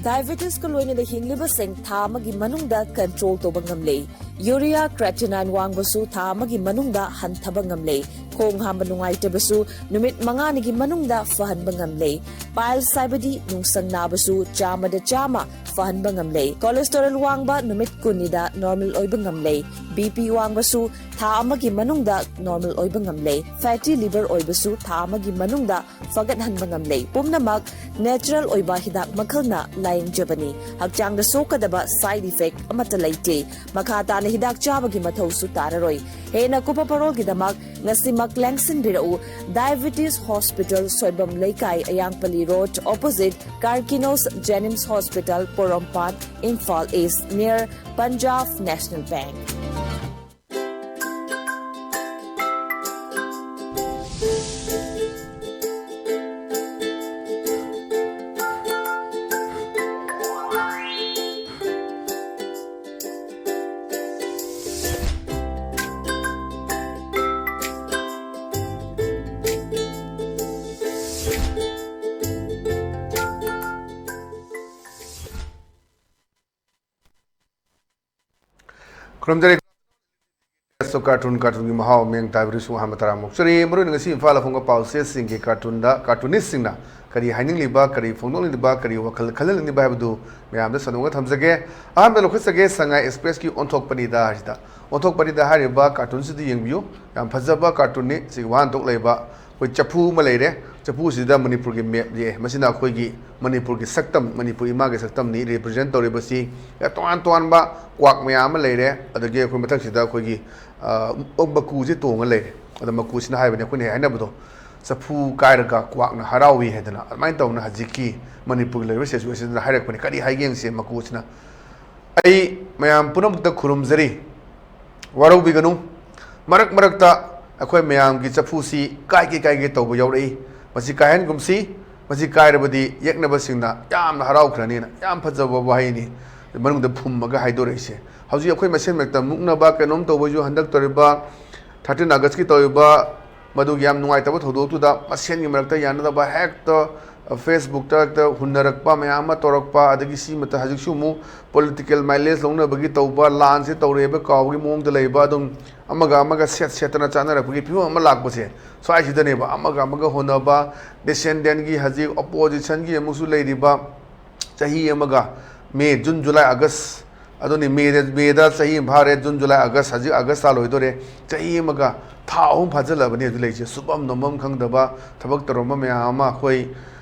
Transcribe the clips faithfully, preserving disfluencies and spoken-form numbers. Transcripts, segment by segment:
Diabetesꯀ ꯂꯣꯏꯅꯅ ꯍꯤꯡꯂꯤꯕꯁꯤꯡ ꯊꯥ ꯑꯃꯒꯤ ꯃꯅꯨꯡꯗ control ꯇꯧꯕ ꯉꯝꯂꯦ꯫ Urea creatinine ꯋꯥꯡꯕꯁꯨ ꯊꯥ ꯑꯃꯒꯤ ꯃꯅꯨꯡꯗ ꯍꯟꯊꯕ ꯉꯝꯂꯦ꯫ ꯈꯣꯡ ꯍꯥꯝꯕ ꯅꯨꯡꯉꯥꯏꯇꯕꯁꯨ ꯅꯨꯃꯤꯠ ꯃꯉꯥꯅꯤꯒꯤ ꯃꯅꯨꯡꯗ ꯐꯍꯟꯕ ꯉꯝꯂꯦ꯫ Piles ꯍꯥꯏꯕꯗꯤ ꯅꯨꯡꯁꯪ ꯅꯥꯕꯁꯨ ꯆꯥꯝꯃꯗ ꯆꯥꯝꯃ ꯐꯍꯟꯕ ꯉꯝꯂꯦ꯫ Cholesterol ꯋꯥꯡꯕ ꯅꯨꯃꯤꯠ ꯀꯨꯟꯅꯤꯗ normal ꯑꯣꯏꯕ ꯉꯝꯂꯦ꯫ BP ꯋꯥꯡꯕꯁꯨ ꯊꯥ ꯑꯃꯒꯤ ꯃꯅꯨꯡꯗ normal ꯑꯣꯏꯕ ꯉꯝꯂꯦ꯫ Fatty liver ꯑꯣꯏꯕꯁꯨ ꯊꯥ ꯑꯃꯒꯤ ꯃꯅꯨꯡꯗ ꯐꯒꯠꯍꯟꯕ ꯉꯝꯂꯦ꯫ ꯄꯨꯝꯅꯃꯛ natural ꯑꯣꯏꯕ ꯍꯤꯗꯥꯛ ꯃꯈꯜꯅ ꯂꯥꯌꯦꯡꯖꯕꯅꯤ꯫ ꯍꯛꯆꯥꯡꯗ ꯁꯣꯛꯀꯗꯕ side effect ꯑꯃꯠꯇ ꯂꯩꯇꯦ꯫ ꯃꯈꯥ ꯇꯥꯅ ꯍꯤꯗꯥꯛ ꯆꯥꯕꯒꯤ ꯃꯊꯧꯁꯨ ꯇꯥꯔꯔꯣꯏ꯫ ꯍꯦꯟꯅ ꯀꯨꯞꯄ ꯄꯔꯣꯜꯒꯤꯗꯃꯛ ꯉꯁꯤꯃꯛ ꯂꯦꯡꯁꯤꯟꯕꯤꯔꯛꯎ꯫ Diabetes Hospital, ꯁꯣꯏꯕꯝ ꯂꯩꯀꯥꯏ, Ayangpalli Road, opposite Karkinos Jenims Hospital, Porompat, Imphal East, near Punjab National Bank꯫ ꯈꯨꯔꯨꯝꯖꯔꯤ꯫ ꯀꯥꯔꯇꯨꯟ, ꯀꯥꯔꯇꯨꯟꯒꯤ ꯃꯍꯥꯎ, ꯃꯌꯦꯡ ꯇꯥꯕꯤꯔꯤꯁꯨ ꯑꯍꯥꯟꯕ ꯇꯔꯥꯃꯨꯛ ꯆꯨꯔꯤ꯫ ꯃꯔꯨꯑꯣꯏꯅ ꯉꯁꯤ ꯏꯝꯐꯥꯜ ꯐꯣꯡꯕ ꯄꯥꯎꯆꯦꯁꯤꯡꯒꯤ ꯀꯥꯔꯇꯨꯟꯗ ꯀꯥꯔꯇꯨꯅꯤꯁꯁꯤꯡꯅ ꯀꯔꯤ ꯍꯥꯏꯅꯤꯡꯂꯤꯕ, ꯀꯔꯤ ꯐꯣꯡꯗꯣꯛꯅꯤꯡꯂꯤꯕ, ꯀꯔꯤ ꯋꯥꯈꯜ ꯈꯜꯍꯜꯂꯤꯕ ꯍꯥꯏꯕꯗꯨ ꯃꯌꯥꯝꯗ ꯁꯟꯗꯣꯛꯅ ꯊꯝꯖꯒꯦ꯫ ꯑꯍꯥꯟꯕꯗ ꯂꯧꯈꯠꯆꯒꯦ, ꯁꯉꯥꯏ ꯑꯦꯛꯁꯄ꯭ꯔꯦꯁꯀꯤ ꯑꯣꯟꯊꯣꯛꯄꯅꯤꯗ ꯍꯥꯏꯁꯤꯗ꯫ ꯑꯣꯟꯊꯣꯛꯄꯅꯤꯗ ꯍꯥꯏꯔꯤꯕ ꯀꯥꯔꯇꯨꯟꯁꯤꯗ ꯌꯦꯡꯕꯤꯌꯨ꯫ ꯌꯥꯝ ꯐꯖꯕ ꯀꯥꯔꯇꯨꯟꯅꯤ꯫ ꯁꯤꯒꯤ ꯋꯥꯍꯟꯊꯣꯛ ꯂꯩꯕ ꯑꯩꯈꯣꯏ ꯆꯐꯨ ꯑꯃ ꯂꯩꯔꯦ꯫ ꯆꯐꯨꯁꯤꯗ ꯃꯅꯤꯄꯨꯔꯒꯤ ꯃꯦꯞ ꯌꯦꯛꯑꯦ꯫ ꯃꯁꯤꯅ ꯑꯩꯈꯣꯏꯒꯤ ꯃꯅꯤꯄꯨꯔꯒꯤ ꯁꯛꯇꯝ, ꯃꯅꯤꯄꯨꯔ ꯏꯃꯥꯒꯤ ꯁꯛꯇꯝꯅꯤ represent ꯇꯧꯔꯤꯕꯁꯤ꯫ ꯇꯣꯉꯥꯟ ꯇꯣꯉꯥꯟꯕ ꯀ꯭ꯋꯥꯛ ꯃꯌꯥꯝ ꯑꯃ ꯂꯩꯔꯦ꯫ ꯑꯗꯒꯤ ꯑꯩꯈꯣꯏ ꯃꯊꯛꯁꯤꯗ ꯑꯩꯈꯣꯏꯒꯤ, ꯑ, ꯃꯀꯨꯁꯦ ꯇꯣꯡꯉ ꯂꯩꯔꯦ꯫ ꯑꯗ ꯃꯀꯨꯁꯤꯅ ꯍꯥꯏꯕꯅꯦ, ꯑꯩꯈꯣꯏꯅ ꯍꯦꯛ ꯍꯥꯏꯅꯕꯗꯣ, "ꯆꯐꯨ ꯀꯥꯏꯔꯒ ꯀ꯭ꯋꯥꯛꯅ ꯍꯔꯥꯎꯏ" ꯍꯥꯏꯗꯅ꯫ ꯑꯗꯨꯃꯥꯏꯅ ꯇꯧꯅ ꯍꯧꯖꯤꯛꯀꯤ ꯃꯅꯤꯄꯨꯔꯒꯤ ꯂꯩꯔꯤꯕ situationꯁꯤꯗ ꯍꯥꯏꯔꯛꯄꯅꯦ꯫ ꯀꯔꯤ ꯍꯥꯏꯒꯦ ꯌꯦꯡꯁꯦ ꯃꯀꯨꯁꯤꯅ꯫ "ꯑꯩ ꯃꯌꯥꯝ ꯄꯨꯝꯅꯃꯛꯇ ꯈꯨꯔꯨꯝꯖꯔꯤ꯫ ꯋꯥꯔꯧꯕꯤꯒꯅꯨ꯫ ꯃꯔꯛ ꯃꯔꯛꯇ ꯑꯩꯈꯣꯏ ꯃꯌꯥꯝꯒꯤ ꯆꯐꯨꯁꯤ ꯀꯥꯏꯒꯦ ꯀꯥꯏꯒꯦ ꯇꯧꯕ ꯌꯥꯎꯔꯛꯏ꯫ ꯃꯁꯤ ꯀꯥꯏꯍꯟꯒꯨꯝꯁꯤ꯫ ꯃꯁꯤ ꯀꯥꯏꯔꯕꯗꯤ ꯌꯦꯛꯅꯕꯁꯤꯡꯅ ꯌꯥꯝꯅ ꯍꯔꯥꯎꯈ꯭ꯔꯅꯤꯅ", ꯌꯥꯝ ꯐꯖꯕ ꯋꯥꯍꯩꯅꯤ꯫ ꯃꯅꯨꯡꯗ ꯐꯨꯝꯃꯒ ꯍꯥꯏꯗꯣꯔꯛꯏꯁꯦ꯫ ꯍꯧꯖꯤꯛ ꯑꯩꯈꯣꯏ ꯃꯁꯦꯟ ꯃꯔꯛꯇ ꯃꯨꯛꯅꯕ ꯀꯩꯅꯣꯝ ꯇꯧꯕꯁꯨ, ꯍꯟꯗꯛ ꯇꯧꯔꯤꯕ thirteen Augustꯀꯤ ꯇꯧꯔꯤꯕ ꯃꯗꯨꯒꯤ ꯌꯥꯝ ꯅꯨꯡꯉꯥꯏꯇꯕ ꯊꯧꯗꯣꯛꯇꯨꯗ ꯃꯁꯦꯟꯒꯤ ꯃꯔꯛꯇ ꯌꯥꯅꯗꯕ ꯍꯦꯛꯇ, Facebookꯇ ꯍꯦꯛꯇ ꯍꯨꯟꯅꯔꯛꯄ ꯃꯌꯥꯝ ꯑꯃ ꯇꯧꯔꯛꯄ, ꯑꯗꯒꯤ ꯁꯤ ꯃꯇꯝ ꯍꯧꯖꯤꯛꯁꯨ ꯑꯃꯨꯛ political mileage ꯂꯧꯅꯕꯒꯤ ꯇꯧꯕ, ꯂꯥꯟꯁꯦ ꯇꯧꯔꯦꯕ ꯀꯥꯎꯕꯒꯤ ꯃꯑꯣꯡꯗ ꯂꯩꯕ, ꯑꯗꯨꯝ ꯑꯃꯒ ꯑꯃꯒ ꯁꯦꯠ ꯁꯦꯠꯇꯅ ꯆꯥꯅꯔꯛꯄꯒꯤ ꯐꯤꯕꯝ ꯑꯃ ꯂꯥꯛꯄꯁꯦ, ꯁ꯭ꯋꯥꯏꯁꯤꯗꯅꯦꯕ ꯑꯃꯒ ꯑꯃꯒ ꯍꯣꯟꯅꯕ, dissidentꯀꯤ ꯍꯧꯖꯤꯛ oppositionꯒꯤ ꯑꯃꯨꯛꯁꯨ ꯂꯩꯔꯤꯕ, ꯆꯍꯤ ꯑꯃꯒ, ꯃꯦ, ꯖꯨꯟ, ꯖꯨꯂꯥꯏ, ꯑꯥꯒꯁ, ꯑꯗꯨꯅꯤ, ꯃꯦꯗ, ꯃꯦꯗ ꯆꯍꯤ ꯑꯃ ꯐꯥꯔꯦ, ꯖꯨꯟ, ꯖꯨꯂꯥꯏ, ꯑꯥꯒꯁ, ꯍꯧꯖꯤꯛ ꯑꯥꯒꯁ ꯊꯥ ꯂꯣꯏꯗꯣꯔꯦ, ꯆꯍꯤ ꯑꯃꯒ ꯊꯥ ꯑꯍꯨꯝ ꯐꯥꯖꯤꯜꯂꯕꯅꯤ ꯍꯧꯖꯤꯛ ꯂꯩꯔꯤꯁꯦ꯫ ꯁꯨꯐꯝ ꯅꯣꯝꯐꯝ ꯈꯪꯗꯕ, ꯊꯕꯛ ꯇꯧꯔꯝꯕ ꯃꯌꯥꯝ ꯑꯃ, ꯑꯩꯈꯣꯏ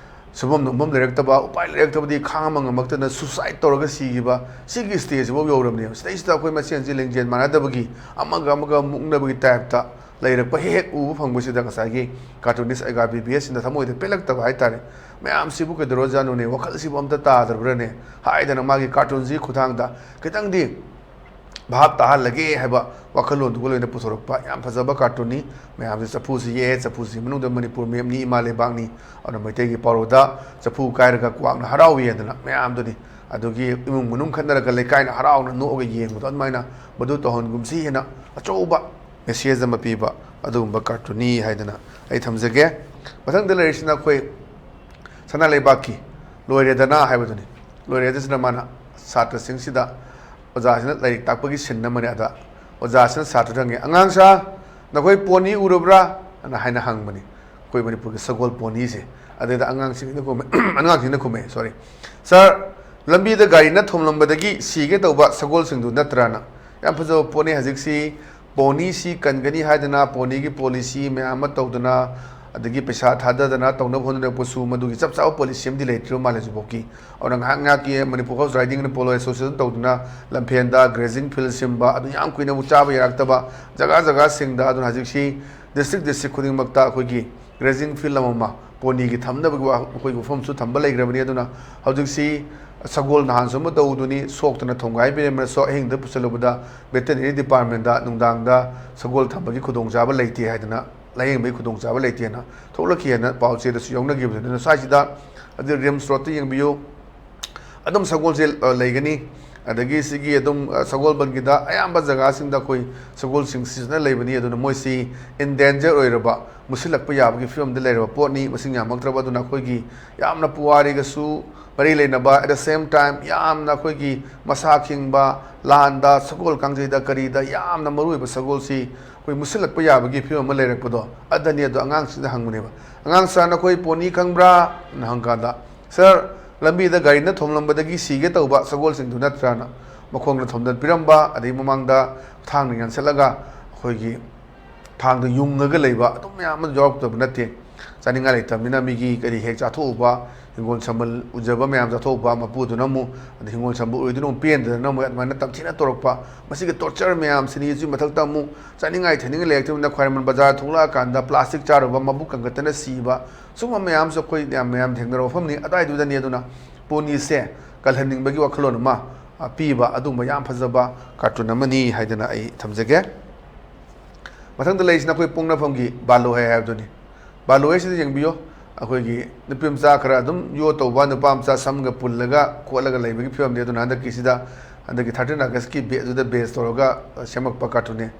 ꯁꯨꯐꯝ ꯅꯣꯝꯐꯝ ꯂꯩꯔꯛꯇꯕ, ꯎꯄꯥꯏ ꯂꯩꯔꯛꯇꯕꯗꯤ ꯈꯥꯡꯕ ꯉꯝꯃꯛꯇꯅ suicide ꯇꯧꯔꯒ ꯁꯤꯈꯤꯕ, ꯁꯤꯒꯤ stageꯁꯤꯐꯥꯎ ꯌꯧꯔꯕꯅꯦꯕ꯫ ꯁꯤꯗꯩꯁꯤꯗ ꯑꯩꯈꯣꯏ ꯃꯁꯦꯟꯁꯤ ꯂꯤꯡꯖꯦꯜ ꯃꯥꯟꯅꯗꯕꯒꯤ, ꯑꯃꯒ ꯑꯃꯒ ꯃꯨꯛꯅꯕꯒꯤ typeꯇ ꯂꯩꯔꯛꯄ ꯍꯦꯛ ꯍꯦꯛ ꯎꯕ ꯐꯪꯕꯁꯤꯗ ꯉꯁꯥꯏꯒꯤ cartoonist ꯑꯩꯒꯥ ꯕꯤ ꯕꯤ ꯑꯦꯁꯁꯤꯅ ꯊꯃꯣꯏꯗ ꯄꯦꯜꯂꯛꯇꯕ ꯍꯥꯏꯇꯥꯔꯦ꯫ ꯃꯌꯥꯝꯁꯤꯕꯨ ꯀꯩꯗꯧꯔꯖꯥꯠꯅꯣꯅꯦ, ꯋꯥꯈꯜꯁꯤꯕꯨ ꯑꯝꯇ ꯇꯥꯗ꯭ꯔꯕ꯭ꯔꯅꯦ ꯍꯥꯏꯗꯅ ꯃꯥꯒꯤ cartoonꯁꯤꯒꯤ ꯈꯨꯠꯊꯥꯡꯗ ꯈꯤꯇꯪꯗꯤ ꯚꯥꯞ ꯇꯥꯍꯜꯂꯒꯦ ꯍꯥꯏꯕ ꯋꯥꯈꯜꯂꯣꯟꯗꯨꯒ ꯂꯣꯏꯅ ꯄꯨꯊꯣꯔꯛꯄ ꯌꯥꯝ ꯐꯖꯕ cartoonꯅꯤ꯫ ꯃꯌꯥꯝꯁꯦ ꯆꯐꯨꯁꯤ ꯌꯦꯛꯑꯦ, ꯆꯐꯨꯁꯤ ꯃꯅꯨꯡꯗ ꯃꯅꯤꯄꯨꯔ mapꯅꯤ, ꯏꯃꯥ ꯂꯩꯕꯥꯛꯅꯤ, ꯑꯗꯨꯅ ꯃꯩꯇꯩꯒꯤ ꯄꯥꯎꯔꯧꯗ "ꯆꯐꯨ ꯀꯥꯏꯔꯒ ꯀ꯭ꯋꯥꯛꯅ ꯍꯔꯥꯎꯏ" ꯍꯥꯏꯗꯅ ꯃꯌꯥꯝꯗꯨꯅꯤ꯫ ꯑꯗꯨꯒꯤ ꯏꯃꯨꯡ ꯃꯅꯨꯡ ꯈꯠꯅꯔꯒ ꯂꯩꯀꯥꯏꯅ ꯍꯔꯥꯎꯅ ꯅꯣꯛꯑꯒ ꯌꯦꯡꯕꯗꯣ, ꯑꯗꯨꯃꯥꯏꯅ ꯃꯗꯨ ꯇꯧꯍꯟꯒꯨꯝꯁꯤ ꯍꯥꯏꯅ ꯑꯆꯧꯕ message ꯑꯃ ꯄꯤꯕ ꯑꯗꯨꯒꯨꯝꯕ cartoonꯅꯤ ꯍꯥꯏꯗꯅ ꯑꯩ ꯊꯝꯖꯒꯦ꯫ ꯃꯊꯪꯗ ꯂꯩꯔꯤꯁꯤꯅ ꯑꯩꯈꯣꯏ ꯁꯅꯥ ꯂꯩꯕꯥꯛꯀꯤ "ꯂꯣꯏꯔꯦꯗꯅ" ꯍꯥꯏꯕꯗꯨꯅꯤ꯫ ꯂꯣꯏꯔꯦꯗꯁꯤꯅ ꯃꯥꯅ ꯁꯥꯇ꯭ꯔꯁꯤꯡꯁꯤꯗ, ꯑꯣꯖꯥꯁꯤꯅ ꯂꯥꯏꯔꯤꯛ ꯇꯥꯛꯄꯒꯤ scene ꯑꯃꯅꯤ꯫ ꯑꯗ ꯑꯣꯖꯥꯁꯤꯅ ꯁꯥꯇ꯭ꯔꯗ ꯍꯪꯉꯤ, "ꯑꯉꯥꯡ ꯁꯥ, ꯅꯈꯣꯏ pony ꯎꯔꯕ꯭ꯔꯥ?" ꯑꯅ ꯍꯥꯏꯅ ꯍꯪꯕꯅꯤ꯫ ꯑꯩꯈꯣꯏ ꯃꯅꯤꯄꯨꯔꯒꯤ ꯁꯒꯣꯜ ponyꯁꯦ꯫ ꯑꯗꯨꯗ ꯑꯉꯥꯡꯁꯤꯡꯅ ꯈꯨꯝꯃꯦ, ꯑꯉꯥꯡꯁꯤꯡꯅ ꯈꯨꯝꯃꯦ, sorry, "Sir, ꯂꯝꯕꯤꯗ ꯒꯥꯔꯤꯅ ꯊꯣꯝꯂꯝꯕꯗꯒꯤ ꯁꯤꯒꯦ ꯇꯧꯕ ꯁꯒꯣꯜꯁꯤꯡꯗꯨ ꯅꯠꯇ꯭ꯔꯥꯅ?" ꯌꯥꯝ ꯐꯖꯕ ꯄꯣꯠꯅꯤ꯫ ꯍꯧꯖꯤꯛꯁꯤ ponyꯁꯤ ꯀꯟꯒꯅꯤ ꯍꯥꯏꯗꯅ ponyꯒꯤ policy ꯃꯌꯥꯝ ꯑꯃ ꯇꯧꯗꯅ, ꯑꯗꯒꯤ ꯄꯩꯁꯥ ꯊꯥꯗꯗꯅ ꯇꯧꯅꯕ ꯍꯣꯠꯅꯔꯛꯄꯁꯨ ꯃꯗꯨꯒꯤ ꯆꯞ ꯆꯥꯕ policy ꯑꯃꯗꯤ ꯂꯩꯇ꯭ꯔꯤꯕ ꯃꯥꯜꯂꯦ ꯍꯧꯖꯤꯛꯐꯥꯎꯀꯤ꯫ ꯑꯗꯨꯅ ꯉꯥꯏꯍꯥꯛ ꯉꯥꯏꯍꯥꯛꯀꯤ Manipur Horse Riding and Polo Association ꯇꯧꯗꯨꯅ ꯂꯝꯐꯦꯟꯗ grazing field ꯁꯦꯝꯕ, ꯑꯗꯨ ꯌꯥꯝ ꯀꯨꯏꯅ ꯑꯃꯨꯛ ꯆꯥꯕ ꯌꯥꯔꯛꯇꯕ ꯖꯒꯥ ꯖꯒꯥꯁꯤꯡꯗ꯫ ꯑꯗꯨꯅ ꯍꯧꯖꯤꯛꯁꯤ district district ꯈꯨꯗꯤꯡꯃꯛꯇ ꯑꯩꯈꯣꯏꯒꯤ grazing field ꯑꯃꯃ ponyꯒꯤ ꯊꯝꯅꯕꯒꯤ ꯋꯥ-, ꯑꯩꯈꯣꯏꯒꯤ ꯋꯥꯐꯝꯁꯨ ꯊꯝꯕ ꯂꯩꯈ꯭ꯔꯕꯅꯤ꯫ ꯑꯗꯨꯅ ꯍꯧꯖꯤꯛꯁꯤ ꯁꯒꯣꯜ ꯅꯍꯥꯟꯁꯨ ꯑꯃ ꯇꯧꯗꯨꯅꯤ, ꯁꯣꯛꯇꯅ ꯊꯣꯝꯒꯥꯏꯕꯤꯔꯝꯃꯁꯨ ꯑꯍꯤꯡꯗ ꯄꯨꯁꯜꯂꯨꯕꯗ veterinary departmentꯗ ꯅꯨꯡꯗꯥꯡꯗ ꯁꯒꯣꯜ ꯊꯝꯕꯒꯤ ꯈꯨꯗꯣꯡꯆꯥꯕ ꯂꯩꯇꯦ ꯍꯥꯏꯗꯅ, ꯂꯥꯌꯦꯡꯕꯒꯤ ꯈꯨꯗꯣꯡꯆꯥꯕ ꯂꯩꯇꯦꯅ ꯊꯣꯛꯂꯛꯈꯤ ꯍꯥꯏꯅ ꯄꯥꯎ ꯆꯦꯗꯁꯨ ꯌꯥꯎꯅꯈꯤꯕꯅꯤ꯫ ꯑꯗꯨꯅ ꯁ꯭ꯋꯥꯏꯁꯤꯗ ꯑꯗꯨ RIMS roadꯇ ꯌꯦꯡꯕꯤꯌꯨ꯫ ꯑꯗꯨꯝ ꯁꯒꯣꯜꯁꯦ, ꯑ, ꯂꯩꯒꯅꯤ꯫ ꯑꯗꯒꯤ ꯁꯤꯒꯤ ꯑꯗꯨꯝ, ꯑ, ꯁꯒꯣꯜꯕꯟꯒꯤꯗ ꯑꯌꯥꯝꯕ ꯖꯒꯥꯁꯤꯡꯗ ꯑꯩꯈꯣꯏ ꯁꯒꯣꯜꯁꯤꯡ ꯁꯤꯖꯤꯟꯅ ꯂꯩꯕꯅꯤ꯫ ꯑꯗꯨꯅ ꯃꯣꯏꯁꯤ endanger ꯑꯣꯏꯔꯕ, ꯃꯨꯁꯤꯜꯂꯛꯄ ꯌꯥꯕꯒꯤ ꯐꯤꯕꯝꯗ ꯂꯩꯔꯕ ꯄꯣꯠꯅꯤ꯫ ꯃꯁꯤꯡ ꯌꯥꯝꯃꯛꯇ꯭ꯔꯕ, ꯑꯗꯨꯅ ꯑꯩꯈꯣꯏꯒꯤ ꯌꯥꯝꯅ ꯄꯨꯋꯥꯔꯤꯒꯁꯨ ꯃꯔꯤ ꯂꯩꯅꯕ, at the same time ꯌꯥꯝꯅ ꯑꯩꯈꯣꯏꯒꯤ ꯃꯁꯥ ꯈꯤꯡꯕ, ꯂꯥꯟꯗ, ꯁꯒꯣꯜ ꯀꯥꯡꯖꯩꯗ, ꯀꯔꯤꯗ ꯌꯥꯝꯅ ꯃꯔꯨꯑꯣꯏꯕ ꯁꯒꯣꯜꯁꯤ ꯑꯩꯈꯣꯏ ꯃꯨꯁꯤꯜꯂꯛꯄ ꯌꯥꯕꯒꯤ ꯐꯤꯕꯝ ꯑꯃ ꯂꯩꯔꯛꯄꯗꯣ, ꯑꯗꯨꯅꯤ꯫ ꯑꯗꯣ ꯑꯉꯥꯡꯁꯤꯡꯗ ꯍꯪꯕꯅꯦꯕ, "ꯑꯉꯥꯡ ꯁꯥꯔ, ꯅꯈꯣꯏ ꯄꯣꯅꯤ ꯈꯪꯕ꯭ꯔꯥ?" ꯅ ꯍꯪꯀꯥꯟꯗ, "ꯁꯥꯔ, ꯂꯝꯕꯤꯗ ꯒꯥꯔꯤꯅ ꯊꯣꯝꯂꯝꯕꯗꯒꯤ ꯁꯤꯒꯦ ꯇꯧꯕ ꯁꯒꯣꯜꯁꯤꯡꯗꯨ ꯅꯠꯇ꯭ꯔꯥꯅ?" ꯃꯈꯣꯡꯅ ꯊꯣꯝꯗꯠꯄꯤꯔꯝꯕ, ꯑꯗꯩ ꯃꯃꯥꯡꯗ ꯊꯥꯡꯅ ꯌꯥꯟꯁꯤꯜꯂꯒ ꯑꯩꯈꯣꯏꯒꯤ ꯊꯥꯡꯗ ꯌꯨꯡꯉꯒ ꯂꯩꯕ ꯑꯗꯨꯝ ꯃꯌꯥꯝ ꯑꯃ ꯌꯥꯎꯔꯛꯇꯕ ꯅꯠꯇꯦ꯫ ꯆꯥꯅꯤꯡꯉꯥꯏ ꯂꯩꯇꯕꯅꯤꯅ ꯃꯤꯒꯤ ꯀꯔꯤ ꯍꯦꯛ ꯆꯥꯊꯣꯛꯎꯕ, ꯍꯤꯡꯒꯣꯜ ꯁꯝꯕꯜ ꯎꯖꯕ ꯃꯌꯥꯝ ꯆꯥꯊꯣꯛꯎꯕ, ꯃꯄꯨꯗꯨꯅ ꯑꯃꯨꯛ, ꯑꯗꯩ ꯍꯤꯡꯒꯣꯜ ꯁꯝꯕꯜ ꯎꯔꯤꯗꯨꯅ ꯑꯃꯨꯛ ꯄꯦꯟꯗꯗꯅ ꯑꯃꯨꯛ ꯑꯗꯨꯃꯥꯏꯅ ꯇꯝꯊꯤꯅ ꯇꯧꯔꯛꯄ, ꯃꯁꯤꯒꯤ torture ꯃꯌꯥꯝꯁꯤꯅꯤ꯫ ꯑꯗꯨꯒꯤ ꯃꯊꯛꯇ ꯑꯃꯨꯛ ꯆꯥꯅꯤꯡꯉꯥꯏ ꯊꯛꯅꯤꯡꯉꯥꯏ ꯂꯩꯔꯛꯇꯕꯅꯤꯅ ꯈ꯭ꯋꯥꯏꯔꯝꯕꯟ ꯕꯖꯥꯔ ꯊꯣꯛꯂꯛꯑꯀꯥꯟꯗ plastic ꯆꯥꯔꯨꯕ, ꯃꯕꯨꯛ ꯀꯪꯈꯠꯇꯅ ꯁꯤꯕ, ꯁꯨꯝꯕ ꯃꯌꯥꯝꯁꯨ ꯑꯩꯈꯣꯏ ꯌꯥꯝ ꯃꯌꯥꯝ ꯊꯦꯡꯅꯔꯕ ꯃꯐꯝꯅꯤ꯫ ꯑꯗꯨꯋꯥꯏꯗꯨꯗꯅꯤ ꯑꯗꯨꯅ ꯄꯣꯅꯤꯁꯦ ꯀꯜꯍꯟꯅꯤꯡꯕꯒꯤ ꯋꯥꯈꯜꯂꯣꯟ ꯑꯃ, ꯑ, ꯄꯤꯕ ꯑꯗꯨꯒꯨꯝꯕ ꯌꯥꯝ ꯐꯖꯕ cartoon ꯑꯃꯅꯤ ꯍꯥꯏꯗꯅ ꯑꯩ ꯊꯝꯖꯒꯦ꯫ ꯃꯊꯪꯗ ꯂꯩꯔꯤꯁꯤꯅ ꯑꯩꯈꯣꯏ ꯄꯣꯛꯅꯐꯝꯒꯤ ꯕꯥꯂꯣ ꯍꯥꯏ ꯍꯥꯏꯕꯗꯨꯅꯤ꯫ ꯕꯥꯂꯣ ꯍꯥꯏꯁꯤꯗ ꯌꯦꯡꯕꯤꯌꯨ, ꯑꯩꯈꯣꯏꯒꯤ ꯅꯨꯄꯤ ꯃꯆꯥ ꯈꯔ ꯑꯗꯨꯝ ꯌꯣ ꯇꯧꯕ, ꯅꯨꯄꯥ ꯃꯆꯥ ꯁꯝꯒ ꯄꯨꯜꯂꯒ ꯈꯣꯠꯂꯒ ꯂꯩꯕꯒꯤ ꯐꯤꯕꯝꯅꯤ꯫ ꯑꯗꯨꯅ ꯍꯟꯗꯛꯀꯤꯁꯤꯗ, ꯍꯟꯗꯛꯀꯤ thirteen Augustꯀꯤ ꯕꯦ-, ꯑꯗꯨꯗ base ꯇꯧꯔꯒ ꯁꯦꯝꯃꯛꯄ cartoonꯅꯤ꯫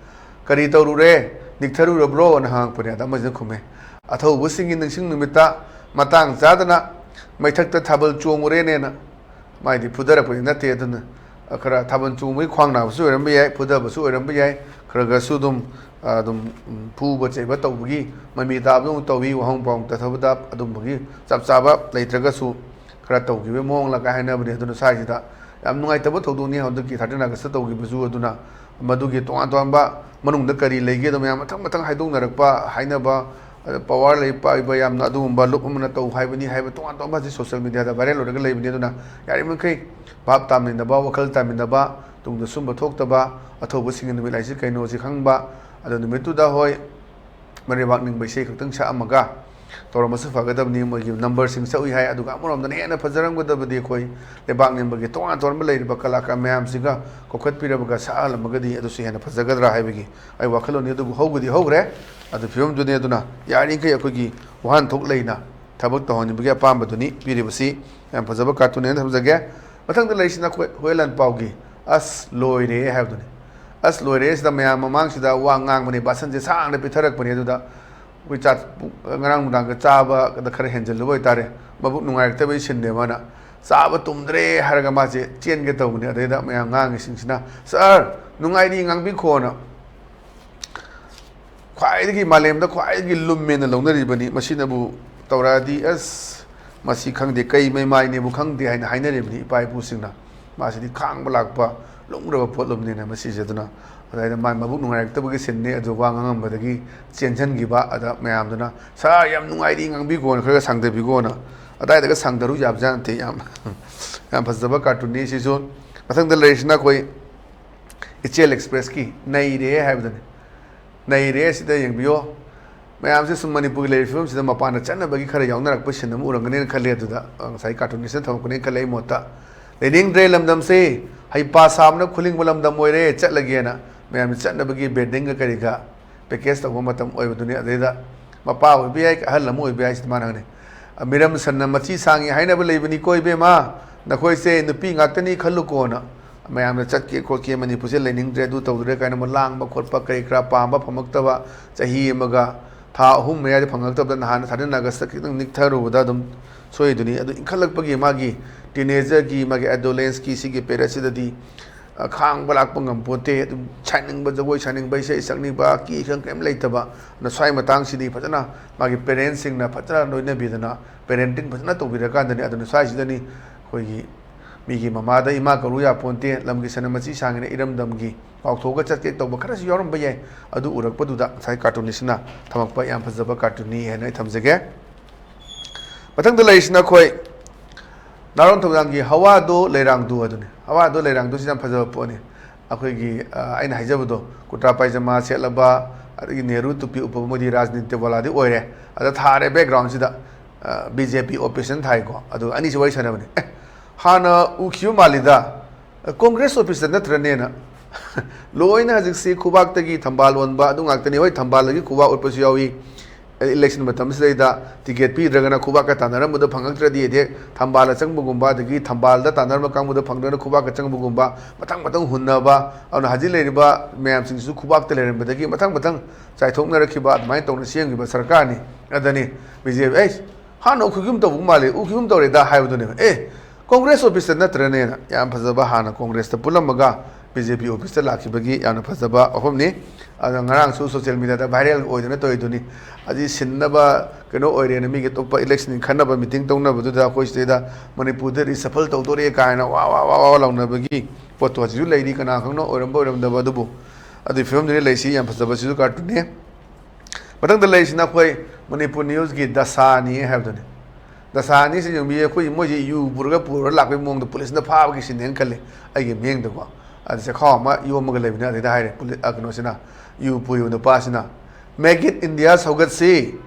"ꯀꯔꯤ ꯇꯧꯔꯨꯔꯦ? ꯅꯤꯛꯊꯔꯨꯔꯕ꯭ꯔꯣ?" ꯅ ꯍꯪꯉꯛꯄꯅꯦ꯫ ꯑꯗ ꯑꯃꯁꯤꯅ ꯈꯨꯝꯃꯦ, "ꯑꯊꯧꯕꯁꯤꯡꯒꯤ ꯅꯤꯡꯁꯤꯡ ꯅꯨꯃꯤꯠꯇ ꯃꯇꯥꯡ ꯆꯥꯗꯅ ꯃꯩꯊꯛꯇ ꯊꯥꯕꯜ ꯆꯣꯡꯉꯨꯔꯦꯅꯦꯅ"꯫ ꯃꯥꯏꯗꯤ ꯐꯨꯗꯔꯛꯄꯗꯤ ꯅꯠꯇꯦ, ꯑꯗꯨꯅ ꯈꯔ ꯊꯥꯕꯜ ꯆꯣꯡꯕꯒꯤ ꯈ꯭ꯋꯥꯡ ꯅꯥꯕꯁꯨ ꯑꯣꯏꯔꯝꯕ ꯌꯥꯏ, ꯐꯨꯗꯕꯁꯨ ꯑꯣꯏꯔꯝꯕ ꯌꯥꯏ, ꯈꯔ ꯈꯔꯁꯨ ꯑꯗꯨꯝ, ꯑꯗꯨꯝ, ꯎꯝ, ꯐꯨꯕ ꯆꯩꯕ ꯇꯧꯕꯒꯤ ꯃꯃꯤ ꯇꯥꯕꯗꯧꯅ ꯇꯧꯏ, ꯋꯥꯍꯪ ꯄꯥꯎ ꯇꯥꯊꯕꯗ ꯑꯗꯨꯝꯕꯒꯤ ꯆꯞ ꯆꯥꯕ ꯂꯩꯇ꯭ꯔꯒꯁꯨ ꯈꯔ ꯇꯧꯈꯤꯕꯒꯤ ꯃꯑꯣꯡꯂ ꯀꯥꯏ ꯍꯥꯏꯅꯕꯅꯤ꯫ ꯑꯗꯨꯅ ꯁ꯭ꯋꯥꯏꯁꯤꯗ ꯌꯥꯝ ꯅꯨꯡꯉꯥꯏꯇꯕ ꯊꯧꯗꯣꯛꯅꯤ ꯍꯟꯗꯛꯀꯤ thirteen Augustꯇ ꯇꯧꯈꯤꯕꯁꯨ꯫ ꯑꯗꯨꯅ ꯃꯗꯨꯒꯤ ꯇꯣꯉꯥꯟ ꯇꯣꯉꯥꯟꯕ ꯃꯅꯨꯡꯗ ꯀꯔꯤ ꯂꯩꯒꯦꯗꯣ ꯃꯌꯥꯝ ꯃꯊꯪ ꯃꯊꯪ ꯍꯥꯏꯗꯣꯛꯅꯔꯛꯄ, ꯍꯥꯏꯅꯕ, ꯑꯗ power ꯂꯩ ꯄꯥꯏꯕ ꯌꯥꯝꯅ ꯑꯗꯨꯒꯨꯝꯕ ꯂꯨꯞ ꯑꯃꯅ ꯇꯧ ꯍꯥꯏꯕꯅꯤ ꯍꯥꯏꯕ ꯇꯣꯉꯥꯟ ꯇꯣꯉꯥꯟꯕ ꯍꯧꯖꯤꯛ social mediaꯗ viral ꯑꯣꯏꯔꯒ ꯂꯩꯕꯅꯤ꯫ ꯑꯗꯨꯅ ꯌꯥꯔꯤꯕꯃꯈꯩ ꯚꯥꯞ ꯇꯥꯃꯤꯟꯅꯕ, ꯋꯥꯈꯜ ꯇꯥꯃꯤꯟꯅꯕ, ꯇꯨꯡꯗ ꯁꯨꯝꯕ ꯊꯣꯛꯇꯕ, ꯑꯊꯧꯕꯁꯤꯡꯒꯤ ꯅꯨꯃꯤꯠ ꯍꯥꯏꯁꯤ ꯀꯩꯅꯣꯁꯤ ꯈꯪꯕ, ꯑꯗꯣ ꯅꯨꯃꯤꯠꯇꯨꯗ ꯍꯣꯏ ꯃꯔꯩꯕꯥꯛ ꯅꯤꯡꯕ ꯏꯁꯩ ꯈꯛꯇꯪ ꯁꯛꯑꯝꯃꯒ ꯇꯧꯔꯝꯃꯁꯨ ꯐꯒꯗꯕꯅꯤ꯫ ꯃꯣꯏꯒꯤ numberꯁꯤꯡ ꯁꯛꯎꯏ ꯍꯥꯏ, ꯑꯗꯨꯒ ꯑꯃꯔꯣꯝꯗꯅ ꯍꯦꯟꯅ ꯐꯖꯔꯝꯒꯗꯕꯗꯤ ꯑꯩꯈꯣꯏ ꯂꯩꯕꯥꯛ ꯅꯤꯡꯕꯒꯤ ꯇꯣꯉꯥꯟ ꯇꯣꯉꯥꯟꯕ ꯂꯩꯔꯤꯕ ꯀꯂꯥꯀꯥꯔ ꯃꯌꯥꯝꯁꯤꯒ ꯀꯧꯈꯠꯄꯤꯔꯕꯒ ꯁꯛꯍꯜꯂꯝꯃꯒꯗꯤ ꯑꯗꯨꯁꯨ ꯍꯦꯟꯅ ꯐꯖꯒꯗ꯭ꯔꯥ ꯍꯥꯏꯕꯒꯤ ꯑꯩ ꯋꯥꯈꯜꯂꯣꯟꯅꯤ꯫ ꯑꯗꯨꯕꯨ ꯍꯧꯕꯗꯤ ꯍꯧꯈ꯭ꯔꯦ, ꯑꯗꯨ ꯐꯤꯕꯝꯗꯨꯅꯤ꯫ ꯑꯗꯨꯅ ꯌꯥꯔꯤꯈꯩ ꯑꯩꯈꯣꯏꯒꯤ ꯋꯥꯍꯟꯊꯣꯛ ꯂꯩꯅ ꯊꯕꯛ ꯇꯧꯍꯟꯅꯤꯡꯕꯒꯤ ꯑꯄꯥꯝꯕꯗꯨꯅꯤ ꯄꯤꯔꯤꯕꯁꯤ꯫ ꯌꯥꯝ ꯐꯖꯕ cartoon ꯍꯥꯏꯅ ꯊꯝꯖꯒꯦ꯫ ꯃꯊꯪꯗ ꯂꯩꯔꯤꯁꯤꯅ ꯑꯩꯈꯣꯏ ꯍꯨꯌꯦꯟ ꯂꯥꯟꯄꯥꯎꯒꯤ ꯑꯁ ꯂꯣꯏꯔꯦ ꯍꯥꯏꯕꯗꯨꯅꯤ꯫ ꯑꯁ ꯂꯣꯏꯔꯦ ꯁꯤꯗ ꯃꯌꯥꯝ ꯃꯃꯥꯡꯁꯤꯗ ꯋꯥ ꯉꯥꯡꯕꯅꯤ, ꯚꯥꯁꯟꯁꯦ ꯁꯥꯡꯅ ꯄꯤꯊꯔꯛꯄꯅꯤ꯫ ꯑꯗꯨꯗ ꯑꯩꯈꯣꯏ ꯆꯥ-, ꯉꯔꯥꯡ ꯅꯨꯡꯗꯥꯡꯒ ꯆꯥꯕꯗ ꯈꯔ ꯍꯦꯟꯖꯜꯂꯨꯕ ꯑꯣꯏꯇꯥꯔꯦ, ꯃꯕꯨꯛ ꯅꯨꯡꯉꯥꯏꯔꯛꯇꯕꯒꯤ ꯁꯤꯟꯅꯦꯕ꯫ ꯃꯥꯅ ꯆꯥꯕ ꯇꯨꯝꯗ꯭ꯔꯦ ꯍꯥꯏꯔꯒ ꯃꯥꯁꯦ ꯆꯦꯟꯒꯦ ꯇꯧꯕꯅꯤ꯫ ꯑꯗꯩꯗ ꯃꯌꯥꯝ ꯉꯥꯡꯉꯤꯁꯤꯡꯁꯤꯅ, "ꯁꯥꯔ, ꯅꯨꯡꯉꯥꯏꯔꯤ ꯉꯥꯡꯕꯤꯈꯣꯅ"꯫ ꯈ꯭ꯋꯥꯏꯗꯒꯤ ꯃꯥꯂꯦꯝꯗ ꯈ꯭ꯋꯥꯏꯗꯒꯤ ꯂꯨꯝꯃꯦꯅ ꯂꯧꯅꯔꯤꯕꯅꯤ꯫ ꯃꯁꯤꯅꯕꯨ ꯇꯧꯔꯛꯑꯗꯤ, ꯑꯁ, ꯃꯁꯤ ꯈꯪꯗꯦ, ꯀꯩ ꯃꯩꯃꯥꯏꯅꯦꯕꯨ ꯈꯪꯗꯦ ꯍꯥꯏꯅ ꯍꯥꯏꯅꯔꯤꯕꯅꯤ ꯏꯄꯥ ꯏꯄꯨꯁꯤꯡꯅ꯫ ꯃꯥꯁꯤꯗꯤ ꯈꯥꯡꯕ ꯂꯥꯛꯄ ꯂꯨꯝꯈ꯭ꯔꯕ ꯄꯣꯠꯂꯨꯝꯅꯤꯅ ꯃꯁꯤꯁꯦ꯫ ꯑꯗꯨꯅ ꯑꯗꯨꯗ ꯃꯥꯏ ꯃꯕꯨꯛ ꯅꯨꯡꯉꯥꯏꯔꯛꯇꯕꯒꯤ ꯁꯤꯟꯅꯤ꯫ ꯑꯗꯨ ꯋꯥ ꯉꯥꯡꯉꯝꯕꯗꯒꯤ ꯆꯦꯟꯁꯤꯟꯈꯤꯕ꯫ ꯑꯗ ꯃꯌꯥꯝꯗꯨꯅ, "ꯁꯥꯔ, ꯌꯥꯝ ꯅꯨꯡꯉꯥꯏꯔꯤ, ꯉꯥꯡꯕꯤꯈꯣꯅ ꯈꯔ ꯁꯥꯡꯊꯕꯤꯈꯣꯅ"꯫ ꯑꯗꯥꯏꯗꯒ ꯁꯥꯡꯊꯔꯨ ꯌꯥꯕꯖꯥꯠ ꯅꯠꯇꯦ꯫ ꯌꯥꯝ, ꯌꯥꯝ ꯐꯖꯕ ꯀꯥꯔꯇꯨꯟꯅꯤ ꯁꯤꯁꯨ꯫ ꯃꯊꯪꯗ ꯂꯩꯔꯤꯁꯤꯅ ꯑꯩꯈꯣꯏ ꯏꯆꯦꯜ ꯑꯦꯛꯁꯄ꯭ꯔꯦꯁꯀꯤ "ꯅꯩꯔꯦ" ꯍꯥꯏꯕꯗꯨꯅꯤ꯫ "ꯅꯩꯔꯦ" ꯁꯤꯗ ꯌꯦꯡꯕꯤꯌꯣ꯫ ꯃꯌꯥꯝꯁꯦ ꯁꯨꯝ ꯃꯅꯤꯄꯨꯔꯒꯤ ꯂꯩꯔꯤꯕ ꯐꯤꯕꯝꯁꯤꯗ ꯃꯄꯥꯟꯗ ꯆꯠꯅꯕꯒꯤ ꯈꯔ ꯌꯥꯎꯅꯔꯛꯄ ꯁꯤꯟ ꯑꯃ ꯎꯔꯝꯒꯅꯦꯅ ꯈꯜꯂꯦ꯫ ꯑꯗꯨꯗ, ꯑ, ꯉꯁꯥꯏ ꯀꯥꯔꯇꯨꯟꯅꯤꯁꯅ ꯊꯝꯃꯛꯄꯅꯦꯅ ꯈꯜꯂꯦ ꯑꯩ ꯃꯣꯠꯇ꯫ "ꯂꯩꯅꯤꯡꯗ꯭ꯔꯦ ꯂꯝꯗꯝꯁꯦ, ꯍꯩꯄꯥ ꯁꯥꯕꯅ ꯈꯨꯂꯤꯡꯕ ꯂꯝꯗꯝ ꯑꯣꯏꯔꯦ, ꯆꯠꯂꯒꯦꯅ" ꯃꯌꯥꯝꯁꯦ ꯆꯠꯅꯕꯒꯤ ꯕꯦꯟꯗꯤꯡꯒ ꯀꯔꯤꯒ ꯄꯦꯀꯦꯖ ꯇꯧꯕ ꯃꯇꯝ ꯑꯣꯏꯕꯗꯨꯅꯤ꯫ ꯑꯗꯩꯗ ꯃꯄꯥ ꯑꯣꯏꯕ ꯌꯥꯏ, ꯑꯍꯜ ꯑꯃ ꯑꯣꯏꯕ ꯌꯥꯏ, ꯁꯤꯗ ꯃꯥꯅ ꯍꯪꯅꯤ꯫ "ꯃꯤꯔꯝ ꯁꯟꯅ ꯃꯆꯤ ꯁꯥꯡꯉꯤ ꯍꯥꯏꯅꯕ ꯂꯩꯕꯅꯤꯀꯣ ꯏꯕꯦꯝꯃ, ꯅꯈꯣꯏꯁꯦ ꯅꯨꯄꯤ ꯉꯥꯛꯇꯅꯤ ꯈꯜꯂꯨꯀꯣꯅ"꯫ ꯃꯌꯥꯝꯅ "ꯆꯠꯀꯦ ꯈꯣꯠꯀꯦ, ꯃꯅꯤꯄꯨꯔꯁꯦ ꯂꯩꯅꯤꯡꯗ꯭ꯔꯦ, ꯑꯗꯨ ꯇꯧꯗ꯭ꯔꯦ" ꯀꯥꯏꯅ ꯑꯃꯨꯛ ꯂꯥꯡꯕ ꯈꯣꯠꯄ, ꯀꯔꯤ ꯀꯔꯥ ꯄꯥꯝꯕ ꯐꯪꯉꯛꯇꯕ, ꯆꯍꯤ ꯑꯃꯒ ꯊꯥ ꯑꯍꯨꯝ ꯃꯌꯥꯗꯤ ꯐꯪꯉꯛꯇꯕꯗ, ꯅꯍꯥꯟ ꯊꯥꯔꯇꯤꯟ ꯑꯥꯒꯁꯇ ꯈꯤꯇꯪ ꯅꯤꯛꯊꯔꯨꯕꯗ ꯑꯗꯨꯝ ꯁꯣꯏꯗꯨꯅꯤ꯫ ꯑꯗꯨ ꯏꯟꯈꯠꯂꯛꯄꯒꯤ ꯃꯥꯒꯤ ꯇꯤꯅꯦꯖꯔꯒꯤ ꯃꯥꯒꯤ ꯑꯦꯗꯣꯂꯦꯟꯁꯀꯤ ꯁꯤꯒꯤ ꯄꯦꯔꯠꯁꯤꯗꯗꯤ ꯑ, ꯈꯥꯡꯕ ꯂꯥꯛꯄ ꯉꯝꯄꯣꯠꯇꯦ꯫ ꯑꯗꯨꯝ ꯁꯥꯅꯤꯡꯕ, ꯖꯒꯣꯏ ꯁꯥꯅꯤꯡꯕ, ꯏꯁꯩ ꯁꯛꯅꯤꯡꯕ, ꯑꯀꯤ ꯑꯈꯪ ꯀꯔꯤꯝ ꯂꯩꯇꯕ꯫ ꯑꯗꯨꯅ ꯁ꯭ꯋꯥꯏ ꯃꯇꯥꯡꯁꯤꯗꯤ ꯐꯖꯅ ꯃꯥꯒꯤ ꯄꯦꯔꯦꯟꯁꯁꯤꯡꯅ ꯐꯖꯅ ꯂꯣꯏꯅꯕꯤꯗꯅ, ꯄꯦꯔꯦꯟꯇꯤꯡ ꯐꯖꯅ ꯇꯧꯕꯤꯔꯀꯥꯟꯗꯅꯤ꯫ ꯑꯗꯨꯅ ꯁ꯭ꯋꯥꯏꯁꯤꯗꯅꯤ ꯑꯩꯈꯣꯏꯒꯤ ꯃꯤꯒꯤ ꯃꯃꯥꯗ "ꯏꯃꯥ" ꯀꯧꯔꯨ ꯌꯥꯄꯣꯟꯇꯦ, "ꯂꯝꯒꯤ ꯁꯟꯅ ꯃꯆꯤ ꯁꯥꯡꯉꯤꯅ ꯏꯔꯝꯗꯝꯒꯤ" ꯀꯥꯎꯊꯣꯛꯑꯒ ꯆꯠꯀꯦ ꯇꯧꯕ ꯈꯔꯁꯨ ꯌꯥꯎꯔꯝꯕ ꯌꯥꯏ꯫ ꯑꯗꯨ ꯎꯔꯛꯄꯗꯨꯗ ꯉꯁꯥꯏ ꯀꯥꯔꯇꯨꯟꯅꯤꯁꯤꯅ ꯊꯝꯃꯛꯄ ꯌꯥꯝ ꯐꯖꯕ ꯀꯥꯔꯇꯨꯟꯅꯤ ꯍꯥꯏꯅ ꯑꯩ ꯊꯝꯖꯒꯦ꯫ ꯃꯊꯪꯗ ꯂꯩꯔꯤꯁꯤꯅ ꯑꯩꯈꯣꯏ ꯅꯥꯔꯣꯟ ꯊꯧꯗꯥꯡꯒꯤ "ꯍꯋꯥꯗꯣ ꯂꯩꯔꯥꯡꯗꯣ" ꯑꯗꯨꯅꯤ꯫ "ꯍꯋꯥꯗꯣ ꯂꯩꯔꯥꯡꯗꯣ" ꯁꯤ ꯌꯥꯝ ꯐꯖꯕ ꯄꯣꯠꯅꯤ꯫ ꯑꯩꯈꯣꯏꯒꯤ, ꯑ, ꯑꯩꯅ ꯍꯥꯏꯖꯕꯗꯣ, ꯀꯨꯔꯇꯥ ꯄꯥꯏꯖꯃꯥ ꯁꯦꯠꯂꯕ, ꯑꯗꯒꯤ ꯅꯦꯍꯔꯨ ꯇꯨꯄꯤ ꯎꯞꯄꯕ, ꯃꯣꯏꯗꯤ ꯔꯥꯖꯅꯤꯇꯤ ꯋꯥꯂꯥꯗꯤ ꯑꯣꯏꯔꯦ꯫ ꯑꯗ ꯊꯥꯔꯦ ꯕꯦꯛꯒ꯭ꯔꯥꯎꯟꯁꯤꯗ, ꯑ, ꯕꯤ ꯖꯦ ꯄꯤ ꯑꯣꯐꯤꯁ ꯑꯅ ꯊꯥꯏꯀꯣ꯫ ꯑꯗꯨꯒ ꯑꯅꯤꯁꯤ ꯋꯥꯔꯤ ꯁꯥꯟꯅꯕꯅꯤ꯫ "ꯑꯦ, ꯍꯥꯟꯅ ꯎꯈꯤꯕ ꯃꯥꯜꯂꯤꯗ, ꯀꯣꯡꯒ꯭ꯔꯦꯁ ꯑꯣꯐꯤꯁꯇ ꯅꯠꯇ꯭ꯔꯅꯦꯅ?" ꯂꯣꯏꯅ ꯍꯧꯖꯤꯛꯁꯤ ꯈꯨꯕꯥꯛꯇꯒꯤ ꯊꯝꯕꯥꯜ ꯑꯣꯟꯕ ꯑꯗꯨ ꯉꯥꯛꯇꯅꯤ꯫ ꯍꯣꯏ, ꯊꯝꯕꯥꯜꯗꯒꯤ ꯈꯨꯕꯥꯛ ꯑꯣꯠꯄꯁꯨ ꯌꯥꯎꯏ꯫ ꯏꯂꯦꯛꯁꯟ ꯃꯇꯝꯁꯤꯗꯩꯗ ꯇꯤꯀꯦꯠ ꯄꯤꯗ꯭ꯔꯒꯅ ꯈꯨꯕꯥꯛꯀ ꯇꯥꯟꯅꯔꯝꯕꯗꯣ ꯐꯪꯉꯛꯇ꯭ꯔꯗꯤ, ꯑꯗꯩ ꯊꯝꯕꯥꯜꯗ ꯆꯪꯕꯒꯨꯝꯕ, ꯑꯗꯒꯤ ꯊꯝꯕꯥꯜꯗ ꯇꯥꯟꯅꯔꯝꯕ ꯀꯥꯡꯕꯨꯗ ꯐꯪꯗ꯭ꯔꯒꯅ ꯈꯨꯕꯥꯛꯀ ꯆꯪꯕꯒꯨꯝꯕ, ꯃꯊꯪ ꯃꯊꯪ ꯍꯨꯟꯅꯕ꯫ ꯑꯗꯨꯅ ꯍꯧꯖꯤꯛ ꯂꯩꯔꯤꯕ ꯃꯌꯥꯝꯁꯤꯡꯁꯤꯁꯨ ꯈꯨꯕꯥꯛꯇ ꯂꯩꯔꯝꯕꯗꯒꯤ ꯃꯊꯪ ꯃꯊꯪ ꯆꯥꯏꯊꯣꯛꯅꯔꯛꯈꯤꯕ ꯑꯗꯨꯃꯥꯏꯅ ꯇꯧꯅ ꯁꯦꯝꯈꯤꯕ ꯁꯔꯀꯥꯔꯅꯤ꯫ ꯑꯗꯅꯤ ꯕꯤ ꯖꯦ ꯄꯤ, "ꯑꯩ ꯍꯥꯟꯅ ꯎꯈꯤꯒꯨꯝ ꯇꯧꯕ ꯃꯥꯜꯂꯦ, ꯎꯈꯤꯒꯨꯝ ꯇꯧꯔꯦꯗ" ꯍꯥꯏꯕꯗꯨꯅꯦꯕ꯫ ꯑꯦ, ꯀꯣꯡꯒ꯭ꯔꯦꯁ ꯑꯣꯐꯤꯁꯇ ꯅꯠꯇ꯭ꯔꯅꯦꯅ ꯌꯥꯝ ꯐꯖꯕ, ꯍꯥꯟꯅ ꯀꯣꯡꯒ꯭ꯔꯦꯁꯇ ꯄꯨꯜꯂꯝꯃꯒ ꯕꯤ ꯖꯦ ꯄꯤ ꯑꯣꯐꯤꯁꯇ ꯂꯥꯛꯈꯤꯕꯒꯤ ꯌꯥꯝꯅ ꯐꯖꯕ ꯋꯥꯐꯝꯅꯤ꯫ ꯑꯗ ꯉꯔꯥꯡꯁꯨ ꯁꯣꯁꯤꯌꯦꯜ ꯃꯤꯗꯤꯌꯥꯗ ꯚꯥꯏꯔꯦꯜ ꯑꯣꯏꯗꯅ ꯇꯧꯔꯤꯗꯨꯅꯤ꯫ ꯑꯁꯤ ꯁꯤꯟꯅꯕ ꯀꯩꯅꯣ ꯑꯣꯏꯔꯦꯅ ꯃꯤꯒꯤ ꯑꯇꯣꯞꯄ ꯏꯂꯦꯛꯁꯟ ꯈꯟꯅꯕ ꯃꯤꯇꯤꯡ ꯇꯧꯅꯕꯗꯨꯗ ꯑꯩꯈꯣꯏ ꯁꯤꯗꯩꯗ ꯃꯅꯤꯄꯨꯔꯗ ꯔꯤꯁꯐꯜ ꯇꯧꯗꯣꯔꯦ ꯀꯥꯏꯅ ꯋꯥ ꯋꯥ ꯋꯥ ꯋꯥ ꯂꯥꯎꯅꯕꯒꯤ ꯄꯣꯠꯇꯣ ꯍꯧꯖꯤꯛꯁꯨ ꯂꯩꯔꯤ꯫ ꯀꯅꯥ ꯈꯪꯅ ꯑꯣꯏꯔꯝꯕ ꯑꯣꯏꯔꯝꯗꯕ ꯑꯗꯨꯕꯨ ꯑꯗꯨꯒꯤ ꯐꯤꯕꯝꯗꯨꯅ ꯂꯩꯁꯤ꯫ ꯌꯥꯝ ꯐꯖꯕꯁꯤꯁꯨ ꯀꯥꯔꯇꯨꯟꯅꯤ꯫ ꯃꯊꯪꯗ ꯂꯩꯔꯤꯁꯤꯅ ꯑꯩꯈꯣꯏ ꯃꯅꯤꯄꯨꯔ ꯅ꯭ꯌꯨꯁꯀꯤ ꯗꯁꯥꯅꯤ ꯍꯥꯏꯕꯗꯨꯅꯤ꯫ ꯗꯁꯥꯅꯤꯁꯤ ꯌꯦꯡꯕꯤꯌꯨ, ꯑꯩꯈꯣꯏ ꯃꯣꯏꯁꯤ ꯌꯨ ꯄꯨꯔꯒ ꯄꯨꯔꯒ ꯂꯥꯛꯄꯒꯤ ꯃꯑꯣꯡꯗ ꯄꯨꯂꯤꯁꯅ ꯐꯥꯕꯒꯤ ꯁꯤꯟꯅꯦꯅ ꯈꯜꯂꯤ ꯑꯩꯒꯤ ꯃꯤꯠꯌꯦꯡꯗꯀꯣ꯫ ꯑꯗ ꯆꯦꯈꯥꯎ ꯑꯃ ꯌꯣꯝꯃꯒ ꯂꯩꯕꯅꯤ꯫ ꯑꯗꯩꯗ ꯍꯥꯏꯔꯦ ꯄꯨꯂꯤ-, ꯑ, ꯀꯩꯅꯣꯁꯤꯅ, ꯌꯨ ꯄꯨꯔꯤꯕ ꯅꯨꯄꯥꯁꯤꯅ, "Make in India ꯁꯧꯒꯠꯁꯤ,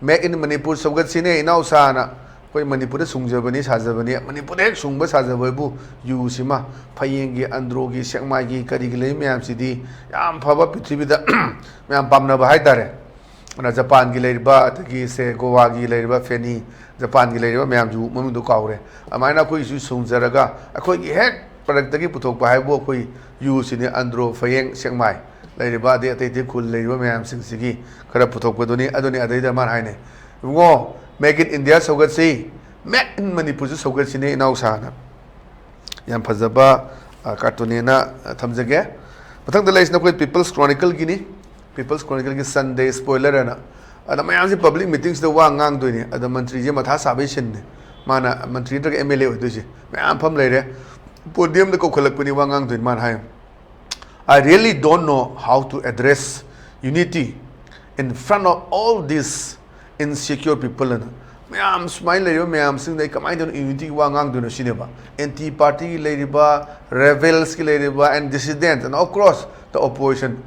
Make in Manipur ꯁꯧꯒꯠꯁꯤꯅꯦ ꯏꯅꯥꯎꯁꯥꯅ꯫ ꯑꯩꯈꯣꯏ ꯃꯅꯤꯄꯨꯔꯗ ꯁꯨꯡꯖꯕꯅꯤ ꯁꯥꯖꯕꯅꯤ, ꯃꯅꯤꯄꯨꯔꯗ ꯍꯦꯛ ꯁꯨꯡꯕ ꯁꯥꯖꯕ ꯍꯥꯏꯕꯨ ꯌꯨꯁꯤꯃ, ꯐꯌꯦꯡꯒꯤ, ꯑꯟꯗ꯭ꯔꯣꯒꯤ, ꯁꯦꯛꯃꯥꯏꯒꯤ, ꯀꯔꯤꯒꯤ ꯂꯩ ꯃꯌꯥꯝꯁꯤꯗꯤ ꯌꯥꯝ ꯐꯕ, ꯄ꯭ꯔꯤꯊꯤꯕꯤꯗ ꯃꯌꯥꯝ ꯄꯥꯝꯅꯕ ꯍꯥꯏꯇꯥꯔꯦ꯫ ꯑꯗꯨꯅ ꯖꯄꯥꯟꯒꯤ ꯂꯩꯔꯤꯕ, ꯑꯗꯒꯤ ꯁꯦ ꯒꯣꯋꯥꯒꯤ ꯂꯩꯔꯤꯕ ꯐꯦꯅꯤ, ꯖꯄꯥꯟꯒꯤ ꯂꯩꯔꯤꯕ ꯃꯌꯥꯝꯁꯨ ꯃꯃꯤꯡꯗꯣ ꯀꯥꯎꯔꯦ꯫ ꯑꯗꯨꯃꯥꯏꯅ ꯑꯩꯈꯣꯏꯒꯤꯁꯨ ꯁꯨꯡꯖꯔꯒ ꯑꯩꯈꯣꯏꯒꯤ ꯍꯦꯛ ꯄ꯭ꯔꯗꯛꯇꯒꯤ ꯄꯨꯊꯣꯛꯄ ꯍꯥꯏꯕꯨ ꯑꯩꯈꯣꯏ ꯌꯨꯁꯤꯅꯤ, ꯑꯟꯗ꯭ꯔꯣ, ꯐꯌꯦꯡ, ꯁꯦꯛꯃꯥꯏ ꯂꯩꯔꯤꯕ, ꯑꯗꯩ ꯑꯇꯩ ꯑꯇꯩ ꯈꯨꯜ ꯂꯩꯔꯤꯕ ꯃꯌꯥꯝꯁꯤꯡꯁꯤꯒꯤ ꯈꯔ ꯄꯨꯊꯣꯛꯄꯗꯨꯅꯤ꯫ ꯑꯗꯨꯅꯤ ꯑꯗꯩꯗ ꯃꯥꯅ ꯍꯥꯏꯅꯩ, "ꯏꯕꯨꯡꯉꯣ, Make in India ꯁꯧꯒꯠꯁꯤ, Make in ꯃꯅꯤꯄꯨꯔꯁꯨ ꯁꯧꯒꯠꯁꯤꯅꯦ ꯏꯅꯥꯎꯁꯥꯅ"꯫ ꯌꯥꯝ ꯐꯖꯕ, ꯑ, ꯀꯥꯔꯇꯨꯟꯅꯦꯅ, ꯑ, ꯊꯝꯖꯒꯦ꯫ ꯃꯊꯪꯗ ꯂꯩꯔꯤꯁꯤꯅ ꯑꯩꯈꯣꯏ People's Chronicleꯒꯤꯅꯤ꯫ People's Chronicleꯒꯤ Sunday Spoiler ꯍꯥꯏꯅ꯫ ꯑꯗ ꯃꯌꯥꯝꯁꯦ ꯄꯕ꯭ꯂꯤꯛ ꯃꯤꯇꯤꯡꯁꯤꯗ ꯋꯥ ꯉꯥꯡꯗꯣꯏꯅꯤ꯫ ꯑꯗ ꯃꯟꯇ꯭ꯔꯤꯁꯦ ꯃꯊꯥ ꯁꯥꯕꯒꯤ ꯁꯤꯟꯅꯤ꯫ ꯃꯥꯅ ꯃꯟꯇ꯭ꯔꯤ ꯅꯠꯇ꯭ꯔꯒ ꯑꯦꯝ ꯑꯦꯜ ꯑꯦ ꯑꯣꯏꯗꯣꯏꯁꯦ꯫ ꯃꯌꯥꯝ ꯐꯝ ꯂꯩꯔꯦ꯫ ꯄꯣꯗꯤꯌꯝꯗ ꯀꯧꯈꯠꯂꯛꯄꯅꯤ ꯋꯥ ꯉꯥꯡꯗꯣꯏꯅꯤ꯫ ꯃꯥꯅ ꯍꯥꯏ, "I really don't know how to address unity in front of all these insecure people" ꯑꯅ꯫ ꯃꯌꯥꯝ ꯁꯨꯃꯥꯏꯅ ꯂꯩꯔꯤꯕ ꯃꯌꯥꯝꯁꯤꯡꯗ ꯑꯩ ꯀꯃꯥꯏꯅ ꯇꯧꯅ unity ꯋꯥ ꯉꯥꯡꯗꯣꯏꯅꯣ ꯁꯤꯅꯦꯕ꯫ ꯑꯦꯟꯇꯤ ꯄꯥꯔꯇꯤꯒꯤ ꯂꯩꯔꯤꯕ, ꯔꯦꯕꯦꯜꯁꯀꯤ ꯂꯩꯔꯤꯕ, and dissident and across the opposition,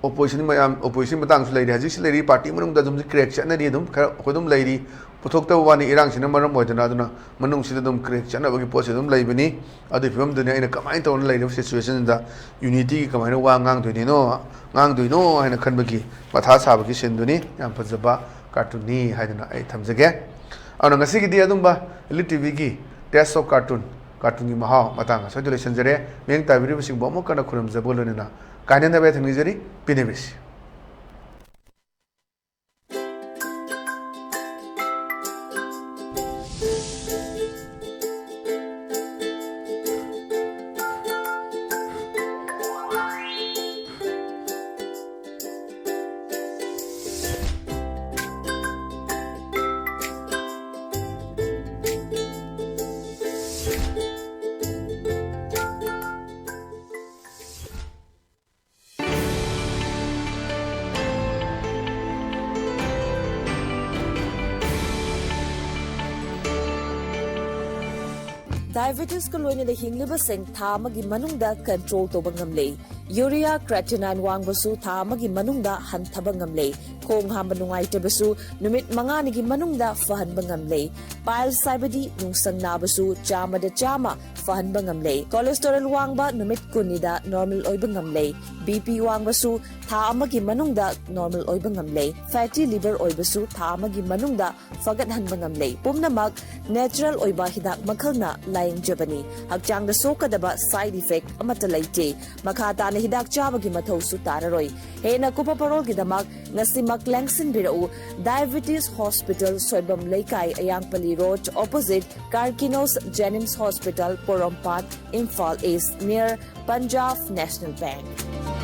opposition ꯃꯌꯥꯝ, ꯑꯣꯄꯣꯖꯤꯁꯟ ꯃꯇꯥꯡꯁꯨ ꯂꯩꯔꯤ꯫ ꯍꯧꯖꯤꯛꯁꯤ ꯂꯩꯔꯤ ꯄꯥꯔꯇꯤ ꯃꯅꯨꯡꯗ ꯑꯗꯨꯝ ꯀ꯭ꯔꯦꯛ ꯆꯠꯅꯔꯤ, ꯑꯗꯨꯝ ꯈꯔ ꯑꯩꯈꯣꯏ ꯑꯗꯨꯝ ꯂꯩꯔꯤ꯫ ꯄꯨꯊꯣꯛꯇꯕ ꯋꯥꯅꯤ, ꯏꯔꯥꯡꯁꯤꯅ ꯃꯔꯝ ꯑꯣꯏꯗꯅ꯫ ꯑꯗꯨꯅ ꯃꯅꯨꯡꯁꯤꯗ ꯑꯗꯨꯝ ꯀ꯭ꯔꯦꯛ ꯆꯠꯅꯕꯒꯤ ꯄꯣꯠꯁꯤ ꯑꯗꯨꯝ ꯂꯩꯕꯅꯤ꯫ ꯑꯗꯨꯒꯤ ꯐꯤꯕꯝꯗꯨꯅꯤ ꯑꯩꯅ ꯀꯃꯥꯏꯅ ꯇꯧꯔꯒ ꯂꯩꯔꯤꯕ ꯁꯤꯆꯨꯋꯦꯁꯟꯁꯤꯗ ꯌꯨꯅꯤꯇꯤꯒꯤ ꯀꯃꯥꯏꯅ ꯋꯥ ꯉꯥꯡꯗꯣꯏꯅꯣ, ꯉꯥꯡꯗꯣꯏꯅꯣ ꯍꯥꯏꯅ ꯈꯟꯕꯒꯤ ꯃꯊꯥ ꯁꯥꯕꯒꯤ ꯁꯤꯟꯗꯨꯅꯤ꯫ ꯌꯥꯝ ꯐꯖꯕ ꯀꯥꯔꯇꯨꯟꯅꯤ ꯍꯥꯏꯗꯨꯅ ꯑꯩ ꯊꯝꯖꯒꯦ꯫ ꯑꯗꯨꯅ ꯉꯁꯤꯒꯤꯗꯤ ꯑꯗꯨꯝꯕ ꯏꯂꯤꯠ ꯇꯤꯚꯤꯒꯤ Taste of Cartoon, ꯀꯥꯔꯇꯨꯟꯒꯤ ꯃꯍꯥꯎ ꯃꯇꯥꯡ ꯑꯁ꯭ꯋꯥꯏꯗ ꯂꯣꯏꯁꯤꯟꯖꯔꯦ꯫ ꯃꯤꯠꯌꯦꯡ ꯇꯥꯕꯤꯔꯤꯕꯁꯤꯡꯕꯨ ꯑꯃꯨꯛ ꯍꯟꯅ ꯈꯨꯔꯨꯝꯖꯕꯒ ꯂꯣꯏꯅꯅ ꯀꯥꯏꯅꯅꯕ ꯌꯥꯊꯪ ꯅꯤꯖꯔꯤ꯫ ꯄꯤꯅꯕꯤꯁꯤ꯫ ꯗꯥꯏꯕꯦꯇꯤꯁꯀ ꯂꯣꯏꯅꯅ ꯍꯤꯡꯂꯤꯕꯁꯤꯡ ꯊꯥ ꯑꯃꯒꯤ ꯃꯅꯨꯡꯗ ꯀꯟꯇ꯭ꯔꯣꯜ ꯇꯧꯕ ꯉꯝꯂꯦ꯫ ꯌꯨꯔꯤꯌꯥ, ꯀ꯭ꯔꯦꯇꯤꯅꯥꯏꯟ ꯋꯥꯡꯕꯁꯨ ꯊꯥ ꯑꯃꯒꯤ ꯃꯅꯨꯡꯗ ꯍꯟꯊꯕ ꯉꯝꯂꯦ꯫ ꯈꯣꯡ ꯍꯥꯝꯕ ꯅꯨꯡꯉꯥꯏꯇꯕꯁꯨ ꯅꯨꯃꯤꯠ ꯃꯉꯥꯅꯤꯒꯤ ꯃꯅꯨꯡꯗ ꯐꯍꯟꯕ ꯉꯝꯂꯦ꯫ ꯄꯥꯏꯜꯁ ꯍꯥꯏꯕꯗꯤ ꯅꯨꯡꯁꯪ ꯅꯥꯕꯁꯨ ꯆꯥꯝꯃꯗ ꯆꯥꯝꯃ ꯐꯍꯟꯕ ꯉꯝꯂꯦ꯫ ꯀꯣꯂꯦꯁꯇꯣꯔꯦꯜ ꯋꯥꯡꯕ ꯅꯨꯃꯤꯠ ꯀꯨꯟꯅꯤꯗ ꯅꯣꯔꯃꯦꯜ ꯑꯣꯏꯕ ꯉꯝꯂꯦ꯫ ꯕꯤ ꯄꯤ ꯋꯥꯡꯕꯁꯨ ꯊꯥ ꯑꯃꯒꯤ ꯃꯅꯨꯡꯗ ꯅꯣꯔꯃꯦꯜ ꯑꯣꯏꯕ ꯉꯝꯂꯦ꯫ ꯐꯦꯇꯤ ꯂꯤꯚꯔ ꯑꯣꯏꯕꯁꯨ ꯊꯥ ꯑꯃꯒꯤ ꯃꯅꯨꯡꯗ ꯐꯒꯠꯍꯟꯕ ꯉꯝꯂꯦ꯫ ꯄꯨꯝꯅꯃꯛ ꯅꯦꯆꯔꯦꯜ ꯑꯣꯏꯕ ꯍꯤꯗꯥꯛ ꯃꯈꯜꯅ ꯂꯥꯌꯦꯡꯖꯕꯅꯤ꯫ ꯍꯛꯆꯥꯡꯗ ꯁꯣꯛꯀꯗꯕ ꯁꯥꯏꯗ ꯏꯐꯦꯛ ꯑꯃꯠꯇ ꯂꯩꯇꯦ꯫ ꯃꯈꯥ ꯇꯥꯅ ꯍꯤꯗꯥꯛ ꯆꯥꯕꯒꯤ ꯃꯊꯧꯁꯨ ꯇꯥꯔꯔꯣꯏ꯫ ꯍꯦꯟꯅ ꯀꯨꯞꯄ ꯄꯔꯣꯜꯒꯤꯗꯃꯛ ꯉꯁꯤꯃꯛ ꯂꯦꯡꯁꯤꯟꯕꯤꯔꯛꯎ꯫ ꯗꯥꯏꯕꯦꯇꯤꯁ ꯍꯣꯁꯄꯤꯇꯥꯜ, ꯁꯣꯏꯕꯝ ꯂꯩꯀꯥꯏ, ꯑꯌꯥꯡꯄꯜꯂꯤ ꯔꯣꯗ, ꯑꯣꯄꯣꯖꯤꯠ ꯀꯥꯔꯀꯤꯅꯣꯁ ꯖꯦꯅꯤꯝꯁ ꯍꯣꯁꯄꯤꯇꯥꯜ, ꯄꯣꯔꯣꯝꯄꯥꯠ, ꯏꯝꯐꯥꯜ ꯏꯁ꯭ꯠ, ꯅꯤꯌꯔ ꯄꯟꯖꯥꯕ ꯅꯦꯁꯅꯦꯜ ꯕꯦꯡꯛ꯫